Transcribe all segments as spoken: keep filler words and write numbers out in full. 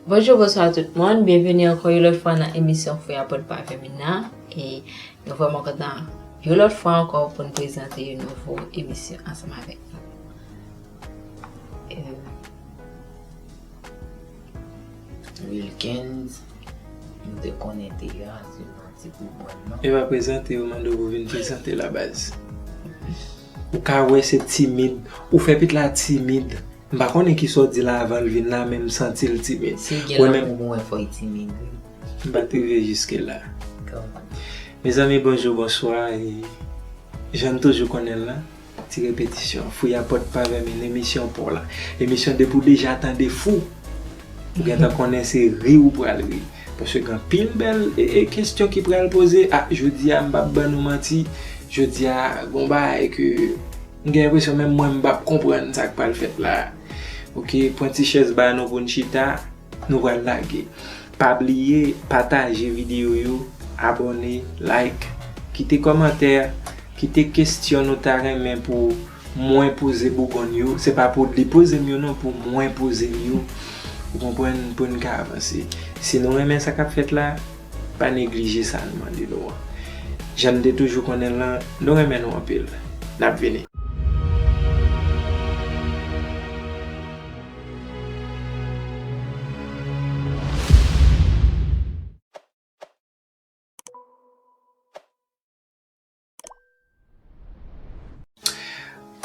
Bonjou, bonswa tout moun. Byenveni ankò yon lòt fwa nan emisyon Fouya Pòt Pa Vèmin nan. E nou vrèman kontan yon lòt fwa ankò pou n prezante yon nouvo emisyon ansanm avèk nou. E, Wilkens, nou te konnen te a, se yon ti boubòn, non? E pa prezante, yo mande w pou vin prezante la baz. Ou ka wè se timid, ou fè pitit la timid. M pa konnen kisa w di la avan l vin la, men m santi l timid. Si w gen lanmou pou mwen, fò w timid, wi. M pa t rive jiske la. Kòman? Mezanmi, bonjou, bonswa, e jan n toujou konnen l lan, ti repetisyon, Fouya Pòt Pa Vèmin, emisyon pa w la. Emisyon depi w deja tande fou, ou gentan konnen se ri ou pral ri. Paske gen anpil bèl, e, e, kesyon ki pral poze. A, jodi a, m p ap ban nou manti. Jodi a, gon bagay ke m gen enpresyon menm mwen m p ap konprann sa k pral fèt la. Oke, pran ti chèz ba nou pou n chita, nou pral lage. Pa bliye pataje videyo yo, abòne, like, kite kòmantè, kite kesyon nou ta renmen pou mwen poze Bougon yo. Se pa pou li poze m yo non, pou mwen poze m yo. Ou konprann, pou n ka avanse. Si nou renmen sa k ap fèt la, pa neglije sa n mande nou an. Jan n te toujou konnen l lan, nou renmen nou anpil. N ap vini.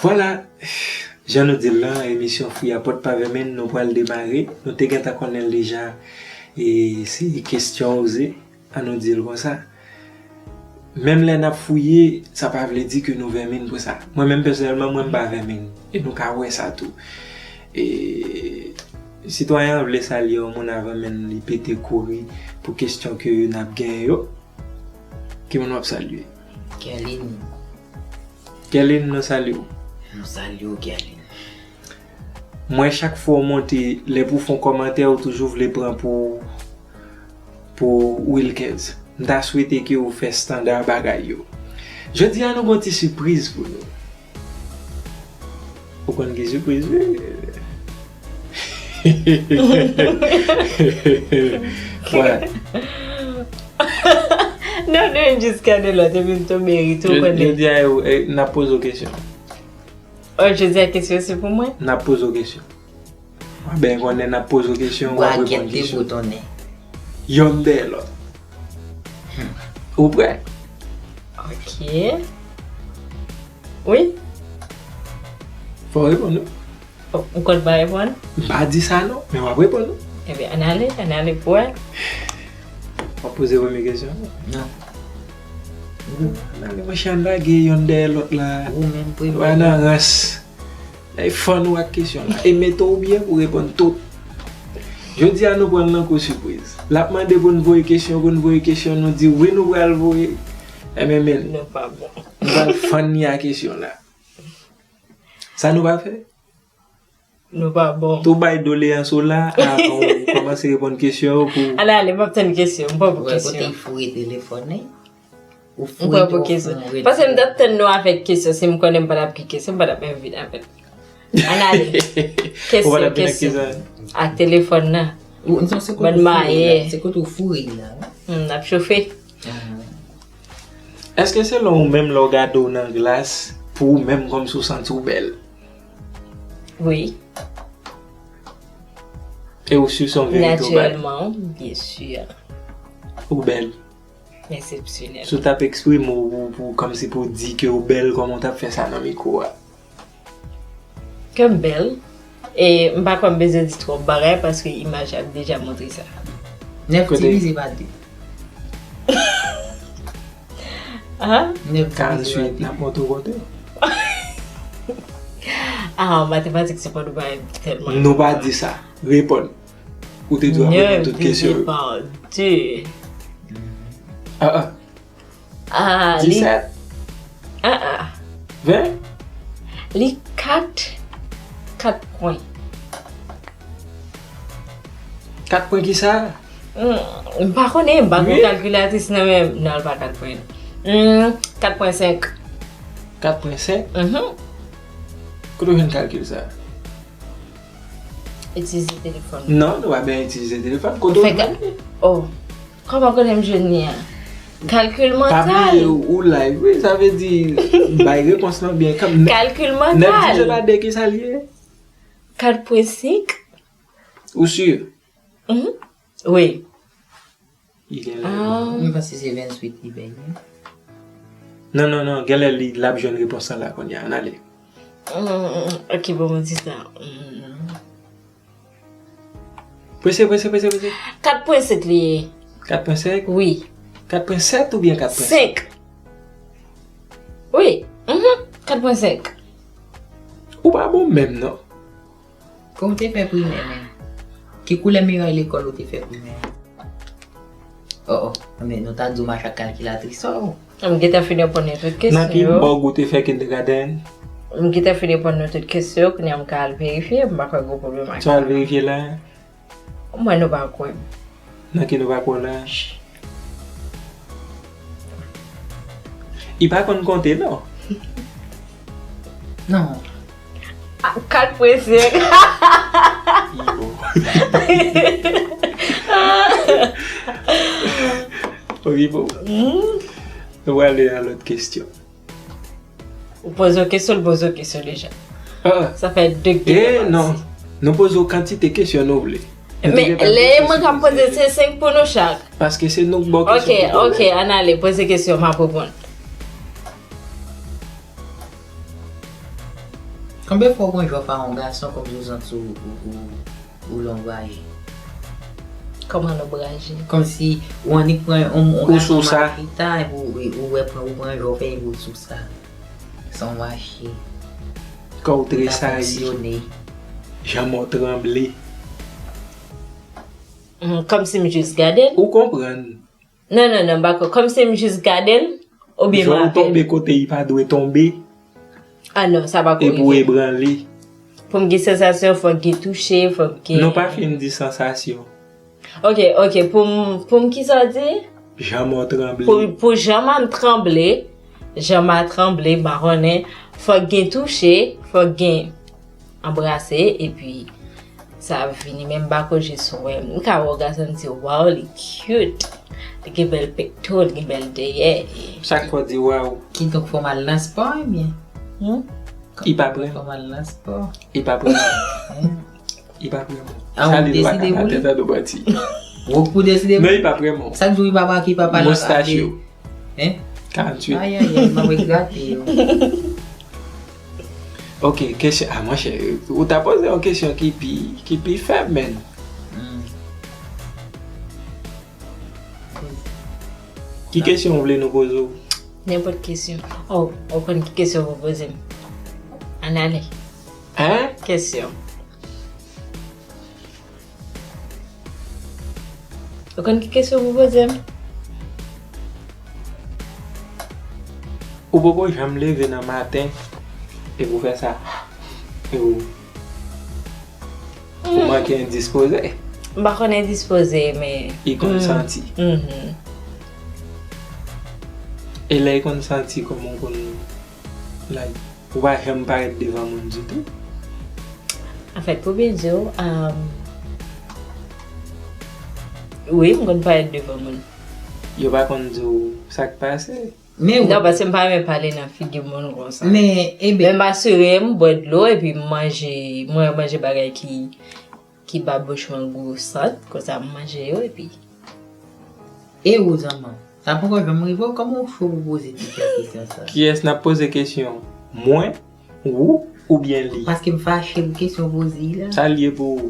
Vwala, jan nou di l lan, emisyon Fouya Pòt Pa Vèmin, nou pral demare. Nou te gentan konnen l deja, e se kesyon oze, ann nou di l konsa. Menm lè n ap fouye, sa pa vle di ke nou vèmin pou sa. Mwen menm pèsonèlman, mwen m pa vèmin. E nou ka wè sa tou. E sitwayen an vle salye yon moun avan men li pete kouri pou kesyon ke n ap genyen yo. Ki moun w ap salye? Kèlin. Kèlin, nou salye w. Nou salye w, Kèlin. Mwen, chak fwa w monte, lè pou fè yon kòmantè, ou toujou vle pran pou, pou Wilkens. M ta swete ke ou fè estanda bagay yo. Jodi a, nou gon ti sipriz pou nou. Ou konn ki sipriz, wi. Wè. Non, non, jiska de lòt, epi m tonbe ri tou, ou konnen. Jodi a, e, n ap poze w kesyon. Oh, jodi a kesyon se pou mwen? N ap poze w kesyon. W ap byen konnen n ap poze w kesyon, w ap reponn kesyon. Yonn dèyè lòt. Hmm. Ou prè? Ok. Wi. Fò w reponn, wi. Ou konn pa reponn? M pa di sa non, men w ap reponn, wi. Ebyen, ann ale, ann ale pou wè. W ap poze premye kesyon an? Non. Ann ale, monchè, ann lage yonn dèyè lòt la. Ou menm premye. W nan rans. Ay, fann ou ak kesyon la. E mete w byen pou reponn tout. Jodi a, nou pran l nan kou sipriz. L ap mande pou n voye kesyon, pou n voye kesyon, nou di wi, nou pral voye. Enben, men. Nou pa bon. Nou pral fann li a kesyon la. Sa nou pa fè? Nou pa bon. Tou bay doleyans ou la, avan w kòmanse reponn kesyon yo pou. Ale, ale, m ap tann kesyon, m pa pou kesyon. Wè, kote l foure telefòn li? Ou foure telefòn. M pa pou kesyon. Paske m t ap tann nou avèk kesyon, si m konnen m pa t ap gen kesyon, m pa t ap menm vin avèk. Ann ale. Kesyon, kesyon. Ak telefòn nan. Ou, non, se kote ou foure la. Se kote ou foure la, wi. Hmm, n ap chofe. Ahan. Èske selon ou menm lè w gade w nan glas, pou ou menm kòmsi w santi w bèl? Wi. E ou si se yon verite ou bay? Natirèlman, byen si. Ou bèl. Eksepsyonèl. Si w t ap eksprime w pou, pou, kòmsi pou w di ke w bèl, kòman w t ap fè sa nan mikwo a? Ke m bèl. E m pa kwè m bezwen di twòp bagay paske imaj la deja montre sa. Nèf divize pa de. Ah? Nèf divize pa de. Karannwit, n ap montre w kote. Ah, matematik se pa yon bagay tèlman. Nou pa di sa. Reponn. Ou te dwe ap reponn tout kesyon yo. Nèf divize pa de. Ah, ah. Ah, li. Disèt. Ah, ah. Ven. Li kat, kat pwen. Kat pwen kisa? Hmm, m pa konnen, m pa gen kalkilatris nan men m. Non, l pa kat pwen. Hmm, kat pwen senk. Kat pwen senk? Mhm. Kote w jwenn kalkil sa? Itilize telefòn. Non, nou pa byen itilize telefòn. Kote w jwenn li? Oh. Kòman kote m jwenn li a? Kalkil mantal. Pa bliye ou live, wi. Sa vle di, bay repons lan byen. Kalkil mantal. Nèf dize pa de ki sa l ye? Kat pwen senk. Ou si? Wi. Li gen lè. Mwen panse se ventuit li bay. Non, non, non. Genlè li l ap jwenn repons lan la kounye a. Ann ale. Ok, bon, mwen di sa. Prese, prese, prese, prese. Kat pwen senk li ye. Kat pwen senk? Wi. Kat pwen sèt oubyen kat pwen senk? Senk. Wi. Mhm. Kat pwen senk. Ou pa bon menm non. Kon w te fè primè menm? Ki koulè miray lekòl ou te fè primè? Oh oh, men nou ta di w mache ak kalkilatris sa o. M gentan fin reponn nou tout kesyon yo. Nan ki bòg ou te fè kindergarten? M gentan fin reponn nou tout kesyon yo, kounye a m ka al verifye, m pa kwè gen pwoblèm ak sa. Sa w al verifye la? M wè nou pa kwè m. Nan ki nou pa kwè w la? I pa konn konte non. Non. Kat pwen senk. Ribo. Nou prale nan lòt kesyon. Ou poze yon kesyon, l poze yon kesyon deja. Sa fè de gen. Non. Nou poze w kantite kesyon nou vle. Men lè e mwen k ap poze, se senk pou nou chak. Paske se nou k ba w kesyon pou pwoblèm. Ok, ok, ann ale, poze kesyon, m ap reponn. Konbyen fwa w pran jòf a yon gason kòmsi w santi w ou, ou, ou lonbraje? Kòman lonbraje? Kòmsi ou annik pran yon, yon gason mal chita epi ou, ou wè pran, ou pran jòf epi ou sou sa. San w mache. Kò w tresayi. Janm w tranble. Kòmsi m jis gade l. Ou konprann. Non, non, non, m pa kwè. Kòmsi m jis gade l, oubyen m rape l. Jan w tonbe kote li pa dwe tonbe. Ah non, sa pa ko rive. Epi w ebranle. Pou m gen sansasyon, fòk gen touche, fòk gen... Nou pa fin di sansasyon. Ok, ok, pou m, pou m kisa w di? Janm w tranble. Pou, pou janm an tranble, janm an tranble, m pa konnen, fòk gen touche, fòk gen anbrase, epi sa ap vini, men m pa ko jis wè. M ka wè yon gason, m di, waw, li cute. Li gen bèl pekto, li gen bèl dèyè. Chak fwa w di waw. Kidonk fò m al nan spò, ebyen. Hmm? I pa pran. Fò m al nan spò. I pa pran. I pa pran. Ah, ou deside pou li? Ou pou deside pou li? Non, i pa pran. Sak jou i pa pran ki papa la. Moustache yo. Hein? Karanntuit. Ayayay, m ap regrate yo. Ok, kesyon. Ah, monchè, ou ta poze yon kesyon ki pi, ki pi fèb, menn. Hmm. Ki kesyon ou vle nou poze w? Nenpòt kesyon. Oh, ou konn ki kesyon pou poze m? Ann ale. Hein? Kesyon. Ou konn ki kesyon pou poze m? Ou poko janm leve nan maten epi w fè sa. Epi w, ou manke endispoze. M pa konn endispoze, men. I konn santi. E lè i konn santi, kòman w konn, like, ou pa janm parèt devan moun ditou? Anfèt, pou byen di w, wi, m konn parèt devan moun. Yo pa konn di w sa k pase? Men wi. Non, paske m pa renmen pale nan figi moun konsa. Men, ebyen. Men m asire m, bwè dlo, epi m manje, mwen manje bagay ki, ki ba bouch mwen gou sant, konsa m manje yo, epi. E ou, zanmi? Sa poko janm rive w? Kòman w cho pou poze tèt ou kesyon sa? Kiyès n ap poze kesyon? Mwen, ou, oubyen li? Paske m fache pou kesyon w poze la. Sa l ye pou ou?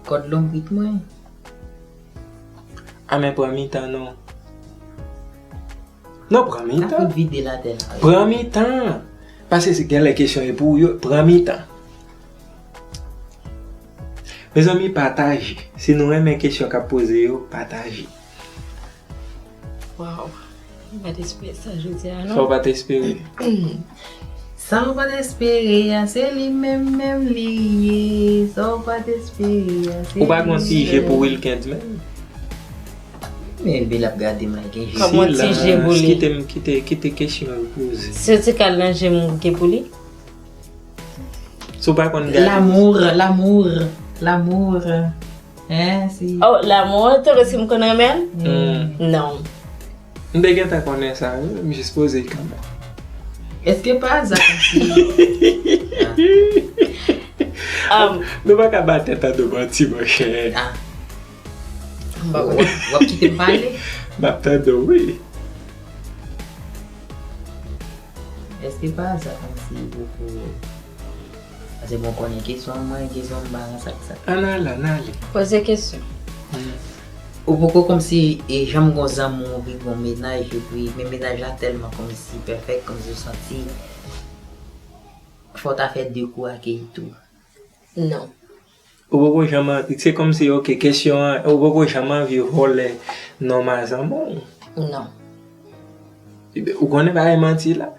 Kòd lonbrit mwen. A men pran mitan non. Non, pran mitan. Sa fout vide l atè la. Pran mitan. Paske si genlè kesyon e pou ou yo, pran mitan. Mezanmi, pataje. Si nou renmen kesyon k ap poze yo, pataje. Waw. M pa t espere sa jodi a non. Sa w pa t espere? Sa w pa t espere a, se li menm menm li ye. Sa w pa t espere a, se li menm. Ou pa gen yon ti je pou Wilkens menm? Men epi l ap gade m la, gen je. Kòman ti je pou li? Kite m, kite, kite kesyon an poze. Si yo te ka al nan je m, ou gen pou li? Si w pa konn gade. L'amour, l'amour, l'amour. Hein, si. Oh, l'amour, tankou si m konn renmen l? Hmm. Non. M te gentan konnen sa, wi, m jis poze l kanmenm. Èske pa aza kòmsi? Ah. Um, nou pa ka ba tèt an nou manti, monchè. Ah. M pa konn. W ap kite m pale? M ap tande w, wi. Èske pa aza kòmsi ou poko, paske bon, konnen kesyon an, mwen, kesyon an, m pa nan sa k sa. Ann ale, ann ale. Poze kesyon. Hmm. Ou poko kòmsi, e, janm gon zanmi w ki gon mennaj, epi men mennaj la tèlman kòmsi pèfèk, kòmsi w santi fò w ta fè de kou ak li tou. Non. Ou poko janm, se kòmsi, ok, kesyon an, ou poko janm anvi vòlè non mazanm ou? Non. Ou konnen bagay manti la?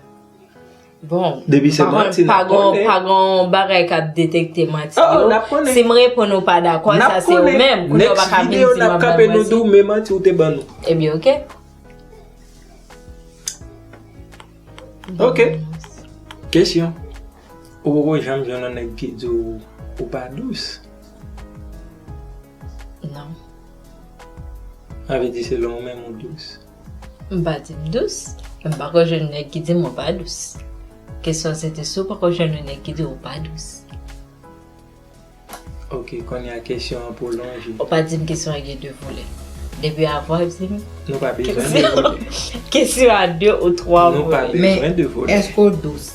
Bon, depi se manti, n ap konnen. Pa gon, pa gon bagay k ap detekte manti yo. Oh, oh, n ap konnen. Si m reponn ou pa dakò, sa se ou menm. Kounye a w pa ka vin di m ap bay manti. Next video, n ap kanpe, nou di w men manti ou te ban nou. Ebyen, ok. Ok. Kesyon. Ou poko janm jwenn yon nèg ki di w ou pa dous? Non. Sa vle di selon ou menm ou dous? M pa di m dous. M pako jwenn nèg ki di m ou pa dous. Kesyon se te si w pako jwenn yon nèg ki di w ou pa dous. Ok, kounye a kesyon an pwolonje. Ou pa di m kesyon an gen de volè. Depi avan, w ap di m. Nou pa bezwen de volè. Kesyon a de ou twa volè. Nou pa bezwen de volè. Men, èske w dous?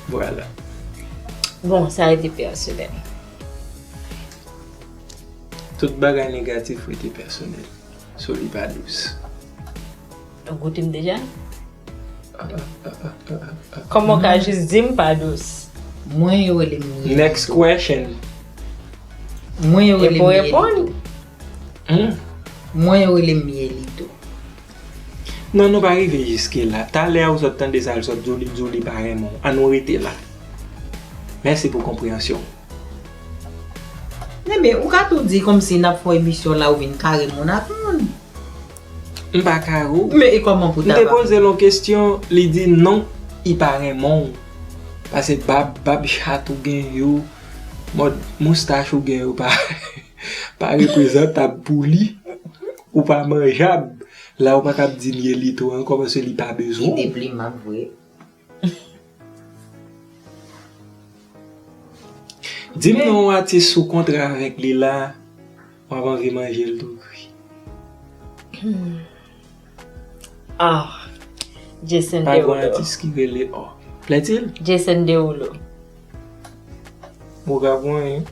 Vwala. Bon, sa rete pèsonèl. Tout bagay negatif rete pèsonèl. So, li pa dous. Ou goute m deja? Kòman w ka jis di m pa dous? Mwen, yo rele m Mielito. Next question. Mwen, yo rele m Mielito. Hmm? Mwen, yo rele m Mielito. Non, nou pa rive jiske la. Talè a ou sot tande sa, l sot di w li, di w li pa renmen w. Ann nou rete la. Mèsi pou konpreyansyon w. Enben, ou ka tou di kòmsi n ap fè yon emisyon la, ou vin kare moun ak moun. M pa kare w. Men e kòman pou ta pa? M te poze l yon kesyon, li di non, li pa renmen w. Paske bab, bab chat ou gen yo, mòd moustach ou gen yo pa, pa reprezantab pou li. Ou pa manjab. La ou pa ka ap di Mielito ankò paske li pa bezwen w. Li te pli mal vre. Di m non yon atis ou kontre avèk li la, w ap anvi manje l tou kri. Ah, Jason Derulo. Pa gen atis ki rele, oh. Plètil? Jason Derulo. Ou ka pran, hein?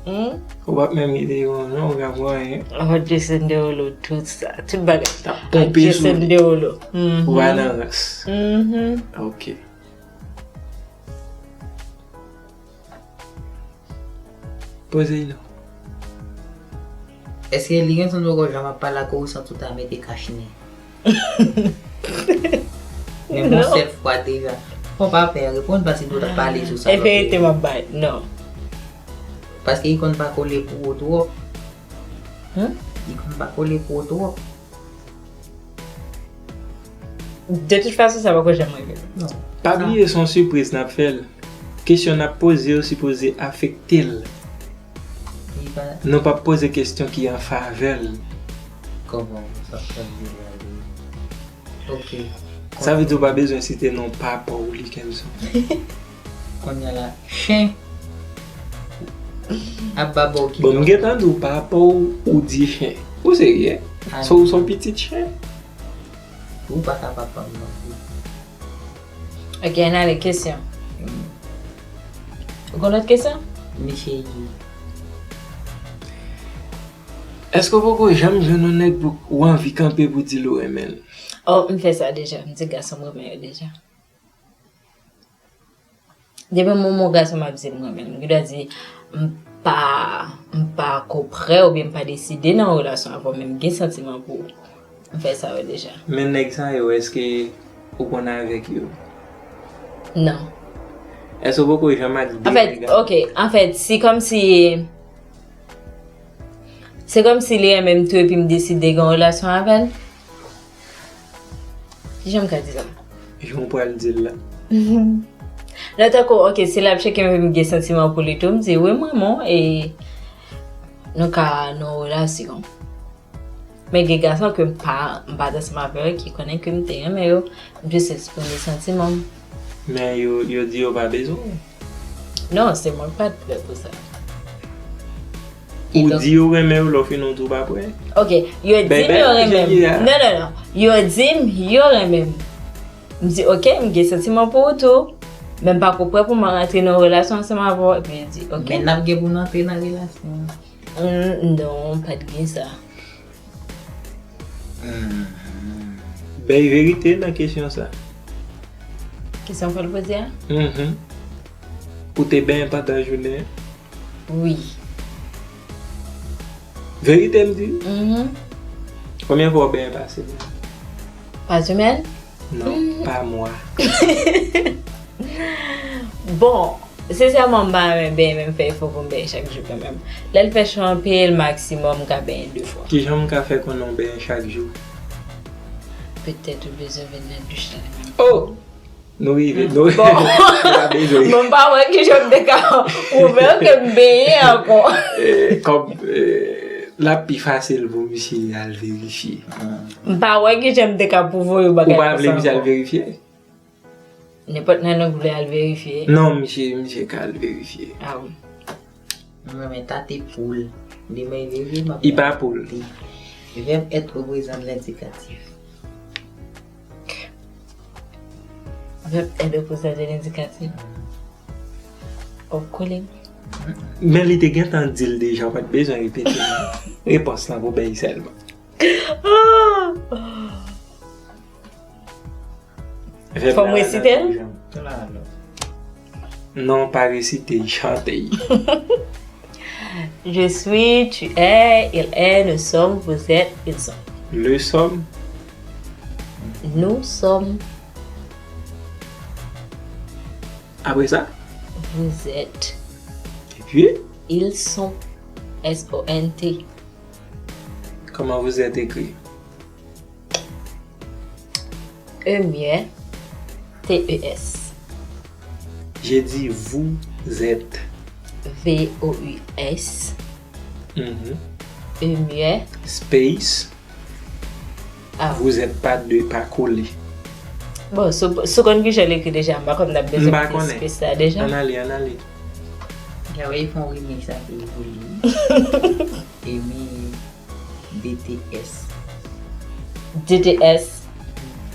Hmm? Ou p ap menm ide yo, non, ou ka pran, hein? Oh, Jason Derulo, tout sa, tout bagay. T ap ponpe sou li. Jason Derulo. Mhm. Ou pa nan rans. Mhm. Ok. Poze l non. Èske li gen tan poko janm ap pale ak ou san tout a mete kach nen? Men bon, sèl fwa deja. Bon, pa pè, reponn paske nou t ap pale sou sa. E verite m ap bay, non. Paske li konn pa kole pou ou twòp. Hmm? Li konn pa kole pou ou twòp. De tout fason, sa poko janm rive. Non. Pa bliye, se yon sipriz n ap fè l. Kesyon n ap poze yo sipoze afekte l. Nou p ap poze kesyon ki an favè l. Kòman sa fè l vin la? Ok. Sa vle di ou pa bezwen site non papa w, Likenson. Kounye a la, chen ap ba bò ki. Bon, m gentan di w papa w, ou di chen. Ou serye? So, ou se yon pitit chen? Ou pa ka papa m non plis. Ok, ann ale kesyon. Hmm. Ou gen lòt kesyon? Mesye ye. Èske w poko janm jwenn yon nèg pou ou anvi kanpe pou di l ou renmen l? Oh, m fè sa deja. M di gason m renmen yo deja. Depi yon moman gason m ap di m renmen l, m gen dwa di m pa, m pa ko prè oubyen m pa deside nan yon relasyon avè w, men m gen santiman pou ou. M fè sa yo deja. Men nèg sa yo, èske ou konn avèk yo? Non. Èske w poko janm ak de nèg? Anfèt, ok, anfèt, se kòmsi, se kòmsi li renmen m tou epi m deside gen yon relasyon avè l. Kijan m ka di sa? Jan w pral di l la. Lè tankou, ok, si l ap tcheke m, m gen santiman pou li tou, m di, wi, m renmen w, e nou ka nan yon relasyon. Men gen gason ke m pa, m pa t ansanm avè yo, ki konnen ke m te renmen yo, m jis eksprime santiman m. Men yo, yo di yo pa bezwen w. Non, se mwen k pa t prè pou sa. Ou di yo renmen w, lè w fin ou di w pa prè. Ok, yo di m yo renmen m. Non, non, non. Yo di m yo renmen m. M di, ok, m gen santiman pou ou tou. Men m pako prè pou mwen rantre nan yon relasyon ansanm avè w. Epi yo di, ok. Men n ap gen pou n antre nan relasyon. Mm, non, pa t gen sa. Bay verite nan kesyon sa. Kesyon fò l poze a? Mhm. Ou te benyen pandan jounen an? Wi. Verite m di? Mhm. Konbyen fwa w benyen pa semèn? Pa semèn? Non, pa mwa. Bon, sensèman m pa renmen benyen, men m fè efò pou m benyen chak jou kanmenm. Lè l fè cho anpil, maksimòm m ka benyen de fwa. Kijan m ka fè konnen w benyen chak jou? Petèt ou bezwen vin nan douch la. Oh! Nou rive, nou rive. Bon, m pa wè kijan m te ka pwouve w ke m benyen ankò. Kòm l ap pi fasil pou misye al verifye. M pa wè kijan m te ka pwouve w bagay konsa ankò. Ou pa vle misye al verifye? Nenpòt nan nou vle al verifye. Non, misye, misye ka al verifye. Ah wi. Mwen renmen tate poul. Demen leve, m ap. Li pa poul. Verbe être représente l'indikatif. Verbe être représente l'indikatif. Ou kole m. Men li te gentan di l deja, ou pa t bezwen repete repons lan pou bay sèlman. Fò m resite l? Non, pa resite, chante. Je suis, tu es, il est, nous sommes, vous êtes, ils sont. Le sommes. Nous sommes. Apre sa? Vous êtes. Epi? Ils sont. S O N T. Comment vous êtes écrit? E muet, T E S. J'ai dit vous êtes. V O U S. Mhm. E muet. Space. Ah. Vous êtes pas deux, pa kole. Bon, si w konn kijan l ekri deja, m pa konn n ap bezwen mete space la deja. Ann ale, ann ale. Gade, fè yon remix avè Voli. Emi D T S. D T S.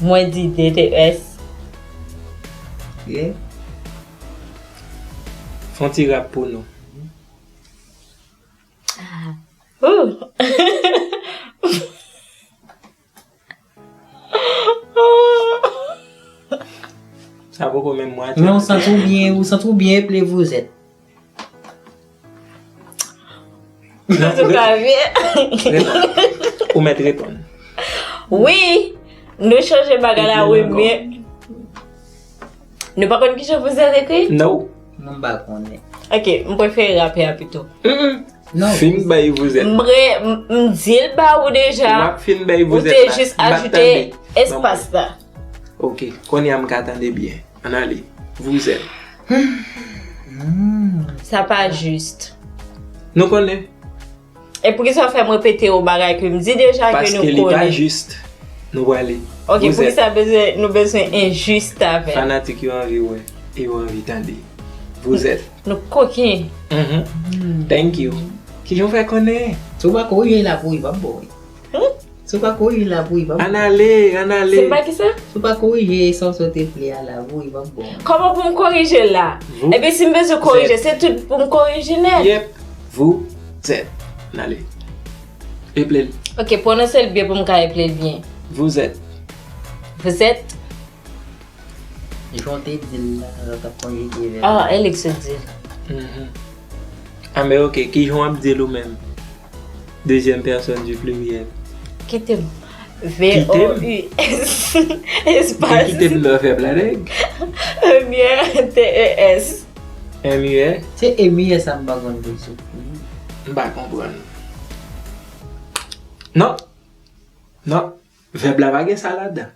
Mwen di D T S. Yeah. Fè yon ti rap pou nou. Ah. Ooh. Sa poko menm mwatye. Men ou santi w byen, ou santi w byen eple vous êtes. Antouka, vye. Ou mèt reponn. Wi, nou chanje bagay la, wi, men nou pa konn kijan vous êtes ekri? No. Mwen pa konnen. Ok, m prefere rape a pito. Mm-mm. Non. Fin bay vous êtes. M, m, m di l ba ou deja. W ap fin bay vous êtes la. Ou te jis ajoute espas la. Ok, kounye a m ka tande byen. Ann ale. Vous êtes. Sa pa jis. Nou konnen. E poukisa w fè m repete yon bagay ke m di deja ke nou konnen? Paske li pa jis. Nou prale. Ok, poukisa nou bezwen enjis avè l? Fanatik yo anvi wè. E yo anvi tande. Vous êtes. Nou koken. Mhm. Thank you. Kijan w fè konnen? Si w pa korije l ap wouri, pa bon. Si w pa korije l ap wouri, pa bon. Ann ale, ann ale. Se pa kisa? Si w pa korije sa w sot eple a la, wouri, pa bon. Kòman pou m korije l la? Epi si m bezwen korije, se tout pou m korije nèt. Yep. Vous êtes. Ann ale. Eple l. Ok, pwononse l byen pou m ka eple l byen. Vous êtes. Vous êtes. Jan w te di l la, lè w t ap konjige vèb la. Ah, e li k sot di l. Mhm. Ah, men ok, kijan w ap di l ou menm? Deuxième personne du pluriel. Kite m. V O U S. Espas. Kite m nan vèb la, nèg. M U E T E S. M U E. Se M U E sa m pa konn pou sou. M pa konprann. Non. Non. Vèb la pa gen sa ladan.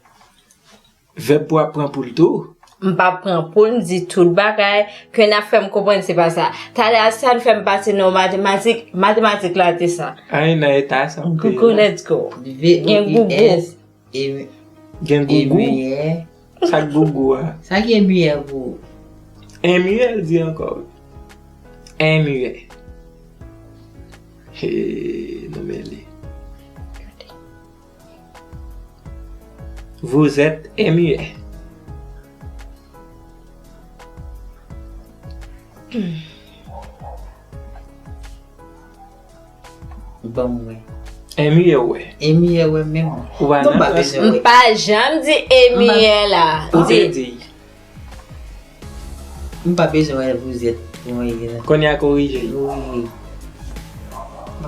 Vèb pou ap pran pou l tou. M p ap pran pou n di tout bagay ke n ap fè m konprann se pa sa. Talè a sa n fè m pase nan matematik, matematik la te sa. Ay, nan eta sa m te ye Google, la. Let's go. V O Gen U Google. S, M, Gen gougou. M U R. Sa k gougou a? Sa ki M U R pou ou? M U R di ankò. M U R. He, nou mele. Vous êtes M U R. Ban m wè. M U R wè. M U R wè menm. Ou pa Non, nan pa plas bezwen la. M pa janm di M U R la. Ou te Di di. M pa bezwen wè vous êtes pou mwen. Kounye a korije. Wi.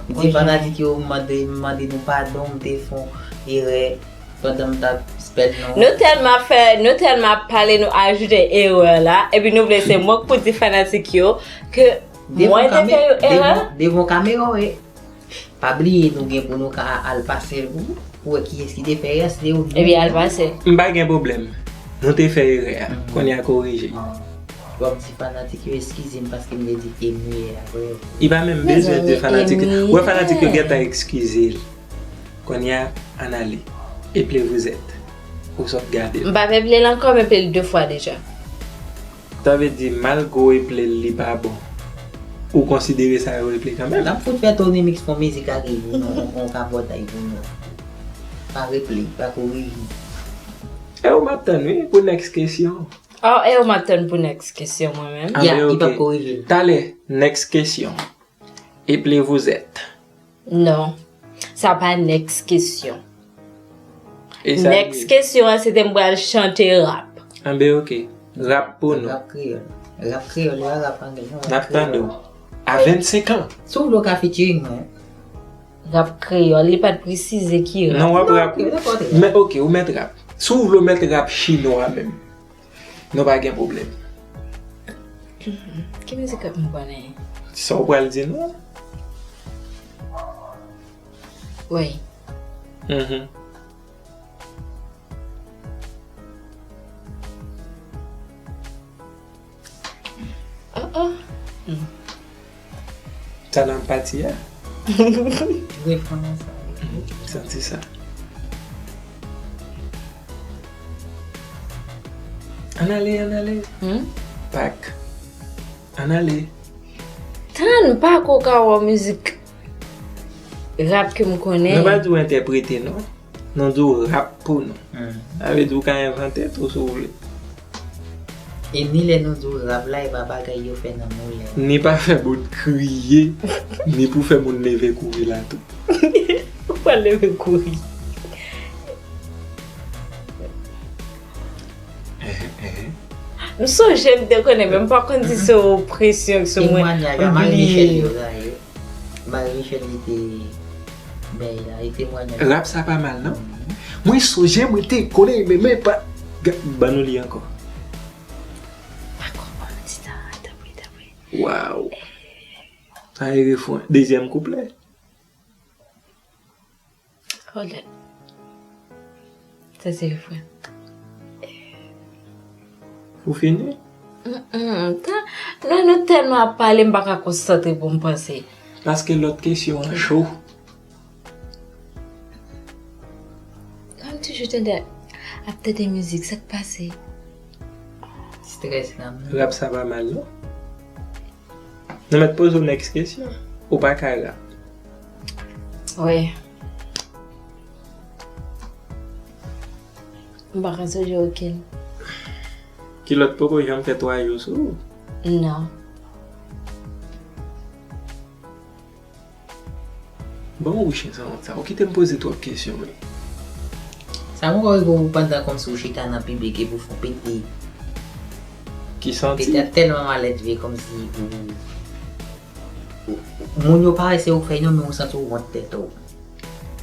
M di fanatik yo mande, mande nou padon, m te fè yon erè pandan m t ap spell non. Nou tèlman fè, nou tèlman pale, nou ajoute erè la, epi nou vle se mwen k pou di fanatik yo ke mwen te fè yon erè. Devan kamera, wi. Pa bliye nou gen pou nou ka al pase l pou, pou wè kiyès ki te fè erè, se ou. Epi al pase. M pa gen pwoblèm. Nou te fè erè a. Kounye a korije. Bon, m di fanatik yo eskize m paske m te di M U R apre. Li pa menm bezwen di Mezanmi, fanatik yo. M U R. Wè fanatik yo gentan eskize l. Kounye a, ann ale. Eple vous êtes. Ou sot gade l. M pa vle eple l ankò, m eple l de fwa deja. Sa vle di, malgre w eple l, li pa bon. Ou konsidere sa yo eple kanmenm. N ap fout fè Tony Mix fè yon mizik a ki pou nou, yon, yon kabòtay pou nou. Pa reple, pa korije. E ou m ap tann, wi, pou next kesyon. Oh, e ou m ap tann pou next kesyon mwen menm. Ah, Ya, men li ok. p ap korije l. Talè, next kesyon. Eple vous êtes. Non. Sa pa next kesyon. E sa Next kesyon an, se te m pral chante rap. Anben ok. Rap pou nou. Rap kreyòl. Rap kreyòl, e pa rap anglè, non. N ap tande w. A vennsenk an. Si w vle w ka featuring mwen. Rap kreyòl, li pa t presize ki rap. Non, w ap Non, rap. ok, nenpòt rap. Men ok, ou mèt rap. Si w vle w mèt rap chinwa menm. Nou pa gen pwoblèm. Ki mizik rap m konnen? Sa w pral di nou? Wi. Mhm. Oh, oh. Sa nan pati a? Refren an sa. Santi sa. Ann ale, ann ale. Hmm? Pak. Ann ale. Tann, pa ko ka wè mizik rap ke m konnen. Nou pa di w entèprete, non. Nou di w rap pou nou. Hmm. Sa vle di w ka envante tou si w vle. E ni lè nou di w rap la, e pa bagay yo fè nan moun lè. Ni pa fè moun kriye, ni pou fè moun leve kouri la tou. Ou pa leve kouri. M sonje m te konnen, men m pa konn si se yon presyon, si mwen Temwanyaj a Marie Michel yo la ye. Marie Michel li te bay la, e temwanyaj. Rap sa pa mal, non? Mwen sonje, mwen te konnen, men, men pa. Ga- Ban nou li ankò. Pa konprann ti tan, tanpri, tanpri. Waw. Sa e refren. Dezyèm kouplè. Hold on. Sa se refren. Ou fini? Mm-mm. Ta- Lè nou tèlman ap pale, m pa ka konsantre pou m panse. Paske lòt kesyon an cho. Lè m toujou tande ap tande mizik, sa k pase? Strès la, man. Rap sa pa mal, non? Nou mèt poze w next kesyon. Ou pa ka rap. Wi. M pa ka sonje okenn. Kilòt poko janm fè twa jou sou ou. Non. Ban m wouche sanwont sa. Ou kite m poze twòp kesyon, wi. Sa mwen kwè pou pandan kòmsi ou chita nan piblik epi w fè w pete. Ki santi? Pete a tèlman malèdve kòmsi ou, ou, ou, moun yo pa wè se ou k fè non, men ou santi w wont tèt ou.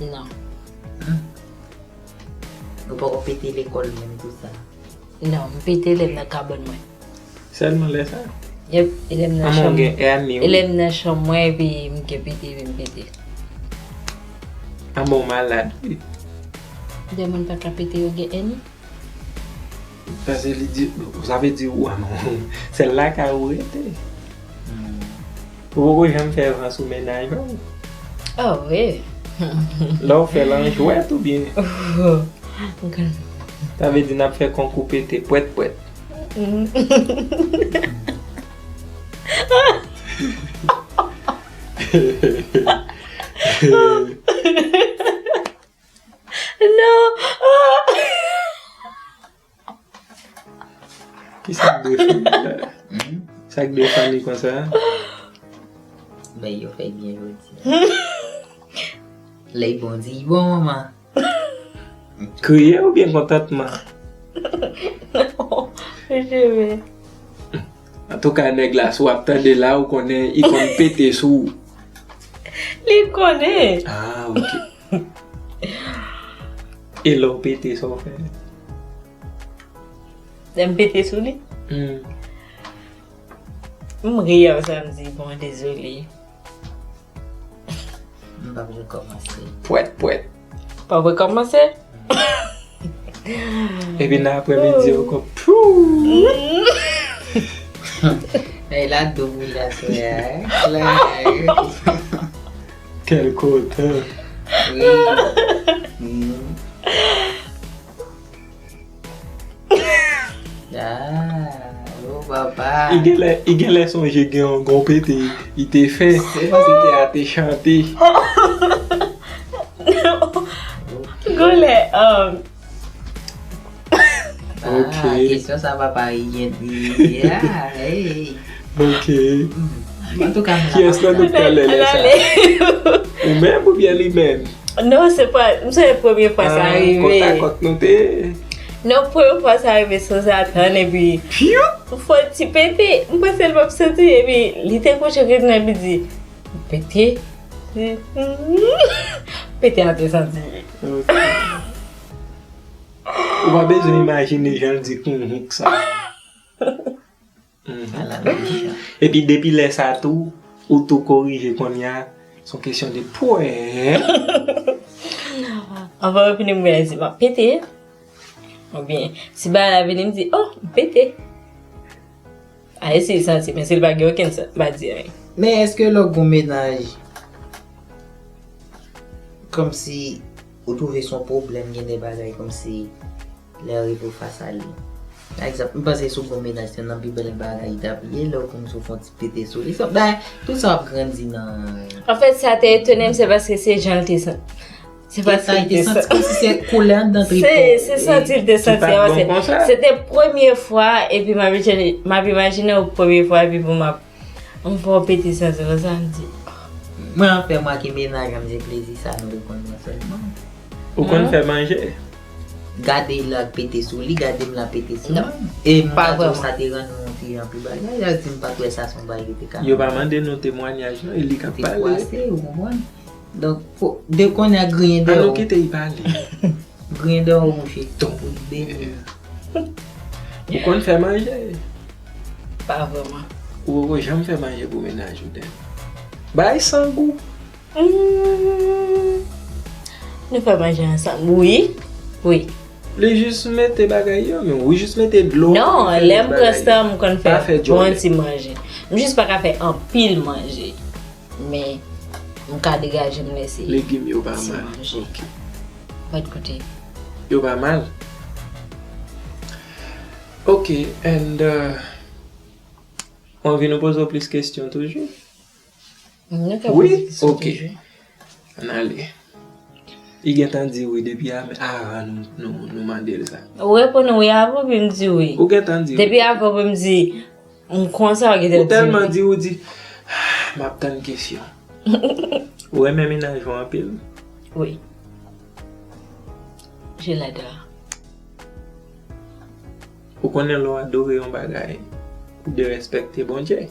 Non. Ou poko pete lekòl menm tou sa. Non, m pete lè m nan kabann mwen. Sèlman lè sa? Yep, e lè m nan Anmè w chanm. gen èni, E lè m nan chanm mwen epi m gen pete epi m pete. Anmè w malad, wi. De moun pa ka pete yo gen èni. Paske li di, sa vle di ou, sèl lakay ou rete. Ou poko janm fè van sou mennaj ou? Oh, wi. Lè w fè l an jwèt oubyen? Sa vle di n ap fè konkou pete pwèt pwèt. Non. Ki sa k dwe fann la? Hmm? Sa k dwe fann li konsa? Men yo fè byen jodi a. Lè y bon, di y bon, manman. Kriye oubyen kontantman? Antouka, nèg la, si w ap tande la, ou konnen, li konn pete sou ou. Li konnen. Ah, ok. E lè w pete, sa w fè? Lè m pete sou li? Hmm. M ri, apre sa, m di, bon, dezole. M p ap rekòmanse. Pwèt, pwèt. P ap rekòmanse? Epi nan aprèmidi ankò, pou! E la dou boule aswè a, hein? Klè. Kèl kontan. Wi. Mm. Ah, oh papa. Li genlè, li genlè sonje gen yon gon pete li te fè. Se paske te a te chante. Gon lè, um, Ok. Ah, kesyon sa papa, li gen, li, ah, hey. Ok. Antouka, m la. Kiyès nan nou k te alèz lè sa? Ou menm oubyen li menm? Non, se pa, m sonje premye fwa sa rive. Ah, kòtakòt nou te. Non, premye fwa sa rive san zatann, epi fò ti pete, m panse l p ap santi, epi li te kouche ret nan, epi di, "Pete?" Pete a te santi. Ok. Ou pa bezwen imajine jan l di "Kounhouk" sa. Mhm. Ala mechan. Epi depi lè sa tou, ou tou korije kounye a, se yon kesyon de pwè. Anvan yo fini m wè si m ap pete. Oubyen, si bagay la vini, m di, "Oh, m pete." A eseye santi, men si l pa gen okenn sans, m pa di anyen. Men èske lè w gon mennaj, kòmsi ou twouve se yon pwoblèm, gen de bagay kòmsi lè w rive w fas a li. Pa egzanp, m panse si w gon mennaj, se nan pi bèl bagay li t ap ye, lè w konn si w fè yon ti pete sou li. Sa, dayè, tout sa w ap grandi nan. Anfèt, sa te etone m, se paske se jan l te santi. Se paske l te santi kòmsi se koulè anndan trip ou. Se, se santi l te santi. Li pa t bon konsa. Se te premye fwa, epi m ap imajine, m ap imajine w premye fwa, epi pou m ap M fè w pete santi konsa, m di. Mwen anfè mwen ak mennaj an, m di plezi sa nou te konn pran sèlman. Ou konn fè manje? Gade l ap pete sou li, gade m la pete sou mwen. E m pa gade w sa te rann mwen yon ti jan pi bagay, sa di m pa t wè sa se yon bagay ki te ka. Yo pa mande nou temwayaj non, e li k ap pale. Te fwase, ou konprann? Donk, fo, de kounye a griyen dèyè w. An nou kite l pale. Griyen dèyè w mouche. Pou l beni. Ou konn fè manje? Pa vrèman. Ou poko janm fè manje pou mennaj ou, Dèn? Bay san gou. Hmm. Nou fè manje ansanm. Wi. Wi. Li jis mete bagay yo, men ou jis mete dlo. Non, lè m pran san m konn fè bon ti manje. M jis pa ka fè anpil manje. Men, m ka degaje m lè se ti manje. Legim yo pa mal. Ok. Bòt kote. Yo pa mal. Ok, and, uh, ou anvi nou poze w plis kesyon toujou? Nou ka poze kesyon toujou. Wi? Ok. Ann ale. Li gentan di wi depi a-, avan nou, nou, nou mande l sa. Ou reponn wi avan pou m di wi. Ou gentan di wi. Depi avan pou m di, m konsa ou gentan di wi. Ou tèlman di, ou di, "Ah, m ap tann kesyon." Ou renmen mennaj ou anpil? Wi. Je l'adore. Ou konnen lè w adore yon bagay, ou derespekte Bondye?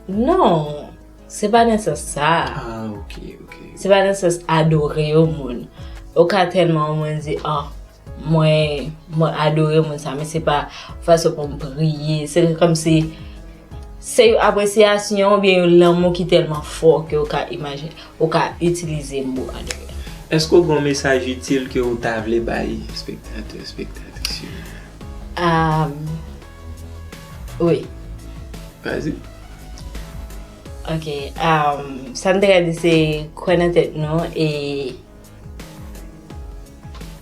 Non, se pa nan sans sa. Ah, ok, ok. Se pa nan sans adore yon moun. Ou ka tèlman yon moun di, "Ah, mwen, mwen adore moun sa," men se pa fason pou m priye. Se kòmsi, se yon apresyasyon oubyen yon lanmou ki tèlman fò ke ou ka imajine. Ou ka itilize mo adore. Èske w gen yon mesaj itil ke w ta vle bay espektatè, espektatris yo? Um, wi. Vas-y. Ok. Um, sa m te ka di se kwè nan tèt nou e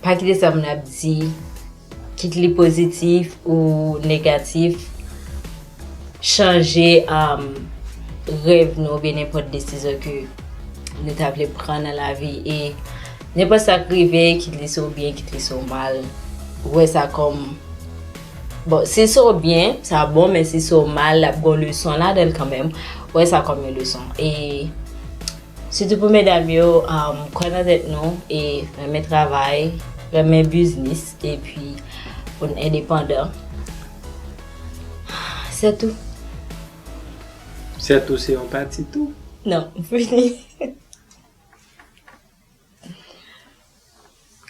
pa kite sa moun ap di, kit li pozitif ou negatif, chanje, um, rèv nou oubyen nenpòt desizyon ke nou ta vle pran nan lavi. E nenpòt sa k rive, kit li sou byen, kit li sou mal, wè sa kòm, bon, si sou byen, sa bon, men si sou mal, l ap gon leson ladan l kanmenm, wè sa kòm yon leson. E sitou pou medam yo, um, kwè nan tèt nou e renmen travay, renmen biznis, epi pou n endepandan. Se tou. Se tou, se yon pati tou. Non, fini.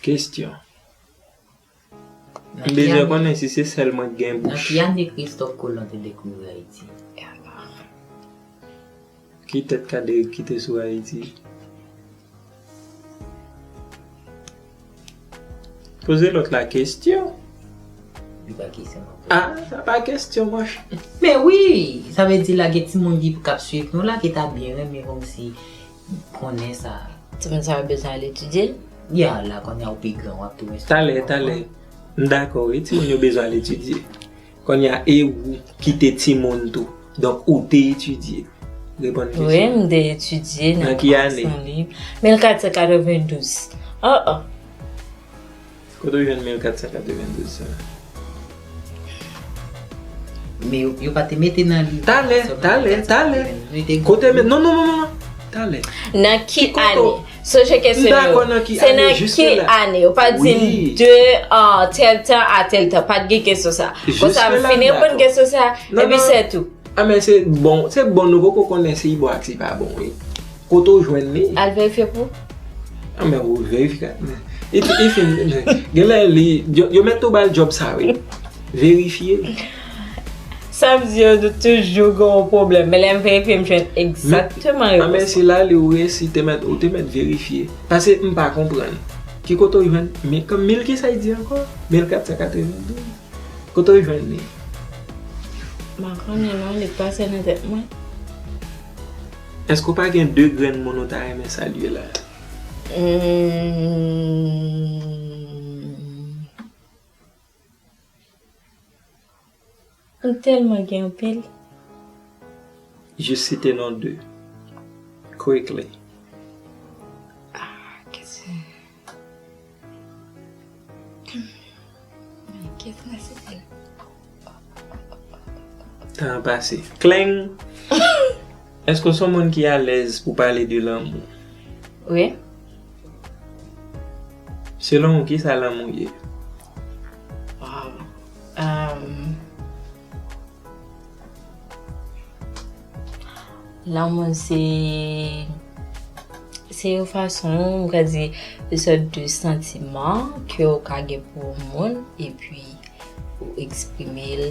Kesyon. M bezwen konnen si se sèl mwen ki gen bouch. Nan ki ane Kristòf Kolon te dekouvri Ayiti? Ki tèt Kaderik kite sou Ayiti? Poze lòt la kesyon. Li pa kesyon, non. Ah, sa pa kesyon, monchè. Men wi, sa vle di la gen timoun ki k ap swiv nou la ki ta byen renmen kòmsi konnen sa. Timoun sa yo bezwen al etidye. Ya, la kounye a ou pi gran, w ap tou wè sa. Talè, talè. M dakò, wi, timoun yo bezwen al etidye. Kounye a, e ou ki te timoun tou. Donk, ou te etidye. Reponn kesyon. Wi, m te etidye nan ki ane? Mil kat san katrevendouz. Oh, oh. Kote w jwenn mil kat san katrevendouz sa? Men yo, yo pa te mete nan liv. Talè, talè, talè. Kote men, non, non, non, non, non. Talè. Nan ki ane? Sonje kesyon yo. M dakò nan ki ane, jiske la. Se nan ki ane? Yo pa di m de, ah, tèl tan a tèl tan. Pa t gen kesyon sa. Konsa, m fin reponn kesyon sa, epi se tou. Ah, men se bon, se bon, nou poko konnen si bon ak si pa bon, wi. Kote w jwenn li? Al verifye pou. Ah, men ou verifye. E, e fin, genlè li, yo, yo mèt tou ba l djòb sa, wi. Verifye. Sa m di yo, nou toujou gen yon pwoblèm. Men lè m verifye, m jwenn egzakteman repons. Ah, men si la li ou resi, te mèt, ou te mèt verifye. Paske m pa konprann. Ki kote w jwenn? Men, mil ki sa y di ankò? Mil kat san katrevendouz. Kote w jwenn li? M pa konnen non, li pase nan tèt mwen. Èske w pa gen de grenn moun ou ta renmen salye la? Hmm. M tèlman gen anpil. Jis site non de. Quickly. Ah, kèt se. Kèt nan site. Tan an pase. Kleng! Èske w se yon moun ki alèz pou pale de lanmou? Wi. Selon ou, kisa lanmou ye? Wow. Um, lanmou se, se yon fason, m ka di, yon sòt de santiman ke w ka gen pou yon moun, epi ou eksprime l,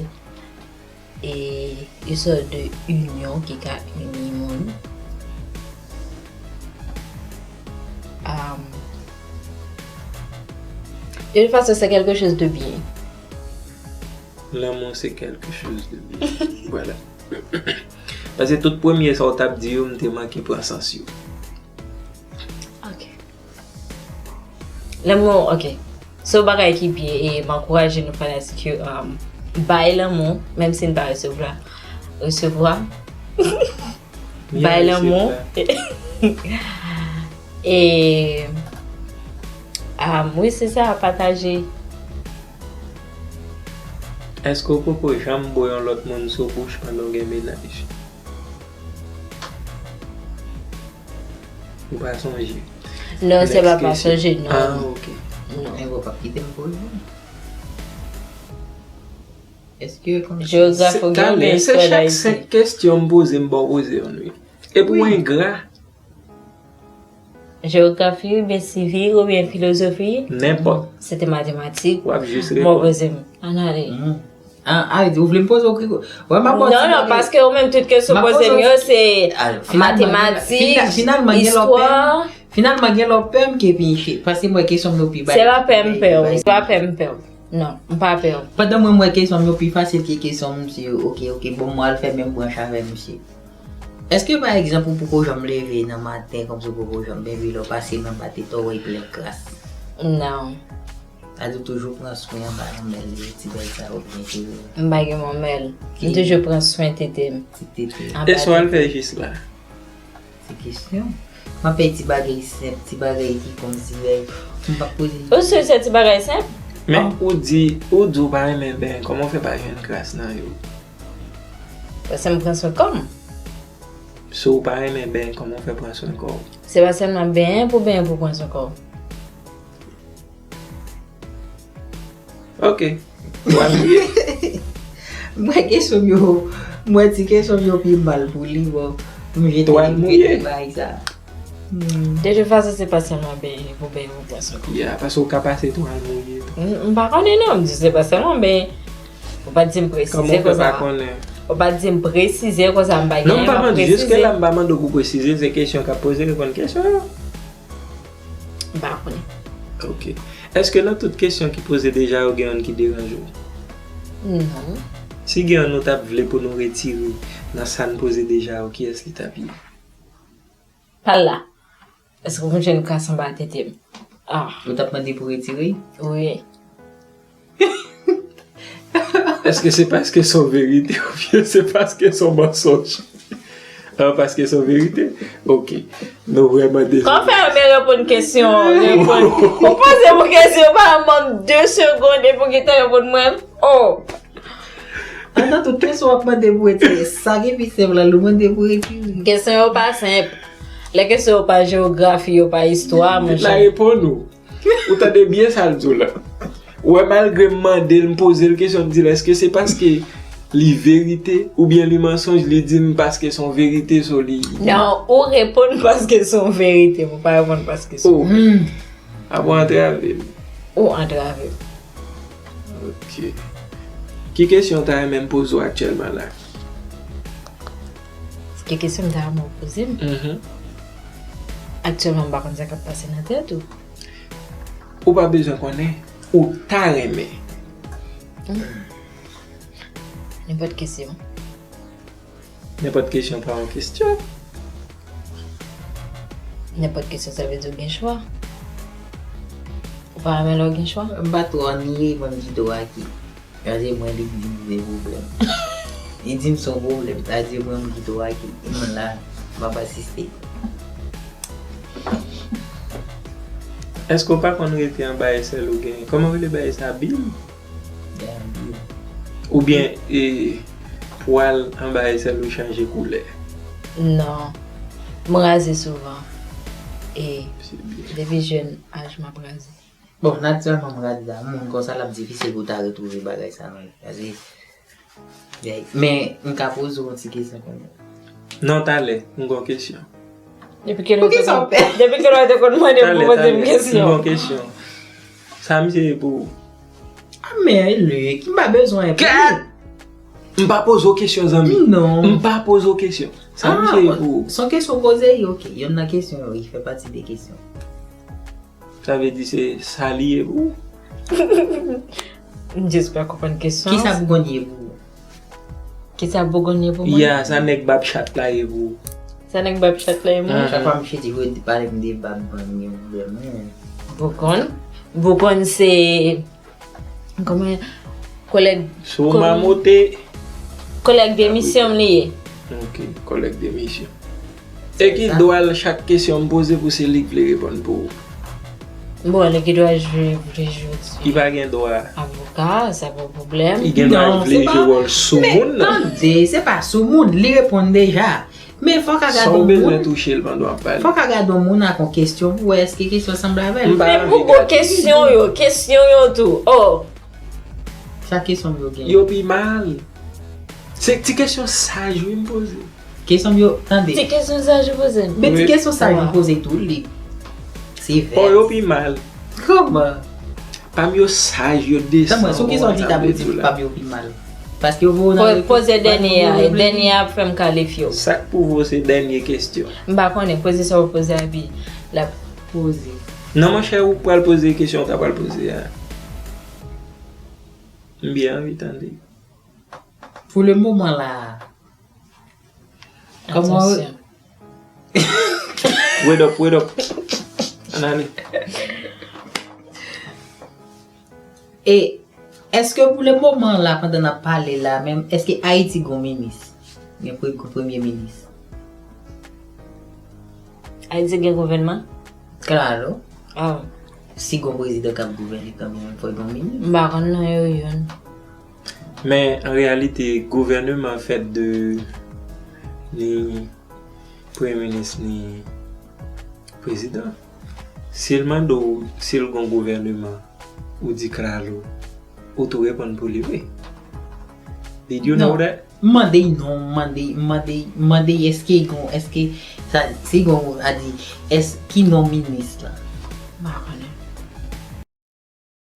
e yon sòt de inyon ki ka ini moun. Um, de toute façon, c'est quelque chose de bien. Lanmou se quelque chose de bien. Voilà. Paske tout premye sa w t ap di yo, m te manke pran sans yo. Ok. Lanmou, ok. Se yon bagay ki byen e m ankouraje nou fanatik yo, um, bay lanmou, menm si n pa resevwa. Resevwa. Bay lanmou. E, um, wi, se sa, pataje. Èske w poko janm bo yon lòt moun sou bouch pandan w gen mennaj? Ou pa sonje? Non, se pa pa sonje, non. Ah, ok. Non. Men ou p ap kite m poze. Èske konn... Jewograf ou gen, men se chak senk kesyon m poze, m ba w poze youn, wi. Epi w engra. Jewografi, oubyen sivik, oubyen filozofi. Nenpòt. Se te matematik. W ap jis reponn. Mwen poze m. Ann ale. Ah, ah, ou vle m poze w ki... Wè, m ap... Non, non, paske ou menm tout kesyon poze m yo, se matematik, istwa. Finalman, gen lè w pè m ke pinche. Paske mwen kesyon m yo pi bay. Se pa pè m pè w, se pa pè m pè w. Non, m pa pè. Pandan mwen, m wè kesyon m yo pi fasil ke kesyon misye yo. Ok, ok, bon, mwen al fè menm branch avè misye. Èske, pa egzanp, ou poko janm leve nan maten, kòmsi ou poko janm benyen, lè w pase nan batitò, w wè l plen kras? Non. Sa di w toujou pran swen anba manmèl yo, ti bèl sa yo byen jere. M pa gen manmèl. M toujou pran swen tete m. Ti tete. Anba E sa w al tete. Fè jis la? Se kesyon. M ap fè ti bagay senp, ti bagay ki kòmsi, hey, m p ap poze. Ou si se ti bagay senp? Men ou di, ou di w pa renmen benyen, kòman w fè pa jwenn kras nan yo? Paske m pran swen kò m. Si w pa renmen benyen, kòman w fè pran swen kò w? Se pa sèlman benyen pou benyen pou pran swen kò w. Ok. Twa mouye. Mwen kesyon m yo, mwen ti kesyon m yo pi mal pou li, bon. M jete Twal li, mouye. Bagay sa. Hmm. De tout fason, se pa sèlman benyen pou benyen pou pran swen kò w. Ya, paske w ka pase twal mouye tou. M m pa konnen non, m di se pa sèlman benyen. Ou pa di m Kòman presize w fè pa konsa. Konnen? Ou pa di m presize konsa, m pa Non, m genyen pa m ap mande, jiske presize. La m pa mande w pou presize, se kesyon k ap poze, reponn kesyon yo. M pa konnen. Ok. Èske nan tout kesyon ki poze deja yo gen youn ki deranje w? Non. Si gen youn nou t ap vle pou nou retire nan sa n poze deja yo, kiyès li t ap ye? Pal la. Èske w konn jwenn kras anba tete m? Ah, Ou t ap mande pou retire? Wi. Èske se paske se yon verite oubyen se paske se yon mansonj? Ah, paske se yon verite? Ok. Nou vrèman dezole. Kòman fè m reponn kesyon? Reponn. Ou poze m kesyon, pa ban m de segonn epi w gentan reponn mwen. Oh! Antan tout kesyon w ap mande pou retire. Sa ki pi senp la, ou mande pou retire. Kesyon yo pa senp. Lè kesyon yo pa jewografi, yo pa istwa, La monchè. Reponn ou. Ou tande byen sa l di w la. Ou wè, malgre m mande l, m poze l kesyon, m di l, èske se paske li verite oubyen li mansonj, li di m paske se yon verite, so li. Non, ou reponn paske se yon verite, ou pa reponn paske se yon. Oh. Ap ou antrave m. Ou antrave m. Ok. Ki kesyon w ta renmen m poze w aktyèlman la? Ki kesyon m ta renmen w poze m? Mhm. Aktyèlman, m pa konn sa k ap pase nan tèt ou. Ou pa bezwen konnen. Ou ta renmen. Nenpòt kesyon. Nenpòt kesyon pa yon kesyon. Nenpòt kesyon, sa vle di w gen chwa. Ou pa renmen lè w gen chwa? M pa twò anniye, mwen m di dwa ki. Gade mwen, li di m se pwoblèm. Li di m se yon pwoblèm, sa di mwen m di dwa ki. E mwen la, m ap asiste. Èske w pa konn rete anba esèl ou genyen? Kòman rele bagay sa? Bil? Gade. Oubyen e, pwal anba esèl ou chanje koulè? Non. M raze souvan. E Se byen. Depi jèn aj m ap raze. Bon, natirèlman, m raze la. Moun konsa, l ap difisil pou ta retwouve bagay sa nan li. Paske, men, m ka poze w yon ti kesyon kounye a. Non, talè, m gon kesyon. Depi ke lè Poukisa w pè? Depi ke lè te konn mande m Talè, pou poze m talè, m kesyon. gon kesyon. Sa misye ye pou ou? A men, e lè, ki m pa bezwen pou li. M pa poze w kesyon, zanmi. Non. M pa poze w kesyon. Sa misye ye pou ou? Se yon kesyon poze, ok. Yonn nan kesyon yo, li fè pati de kesyon. Sa vle di se sa li ye pou ou? M jis pa konprann kesyon. Kisa Bougon ye pou ou? Kisa Bougon ye pou mwen? Ya, sa nèg bab chat la ye pou ou? Sa nèg bab chat la ye mwen? Mhm. Chak fwa misye di, "Yo pale m de bab, mwen gen pwoblèm, men." Bougon. Bougon se, kòman, kolèg, Sou mamote. Kolèg de misyon m li ye. Ok, kolèg de misyon. E ki dwa l chak kesyon m poze pou se li k vle reponn pou ou? Bon, li ki dwa jwe, vle jwe. Li pa gen dwa. Avoka, sa pa pwoblèm. Li gen dwa Non, vle se pa- jwe wòl sou Men, moun nan. Tande, se pa sou moun, li reponn deja. Men fòk a Sa gade w yon bezwen moun. Touche l pandan w ap pale. Fòk a gade yon moun ak yon kesyon pou wè èske kesyon sanble avè l. M pa Men anvi pou bon gade. Kesyon yo, kesyon yo tou. Oh, Sa kesyon yo gen. Yo pi mal. Se ti kesyon saj wi m poze. Kesyon yo, tande. Ti kesyon sa je poze. Men ti Wi. Kesyon sa yo Wa. Poze tou li. Se Oh, yo vè. Pi mal. Kòman? Pam yo saj, yo desan. Tanmwen, sou ki sa w di ta pou di pam yo pi mal? Paske yo voye w nan Po- reko- Poze dènye a, yo voye w dènye a ap fè m kalifye w. Sa k pou vo se dènye kesyon. M pa konnen, poze sa w poze a pi. L ap Poze. Non, monchè, ou pral poze kesyon ou ta pral poze a. M byen anvi tande. Pou le moman la. Kòman Atansyon. Wait up, wait up. Ann ale. E èske pou le moman la, pandan n ap pale la menm, èske Ayiti gon minis? Gen pre- gon premye minis? Ayiti gen gouvènman? Klalo. Oh. Si gon prezidan k ap gouvène kanmenm, fò gon minis. M pa konn non yo youn. Men an reyalite, gouvèneman fèt de ni premye minis ni prezidan. Si l mande w si l gon gouvèneman, ou di Klalo, ou tou reponn pou li wi. Did you know Non. That? M mande non, m mande, m mande, m mande èske gon, èske sa, si gon a di, èske ki non minis la? M pa konnen.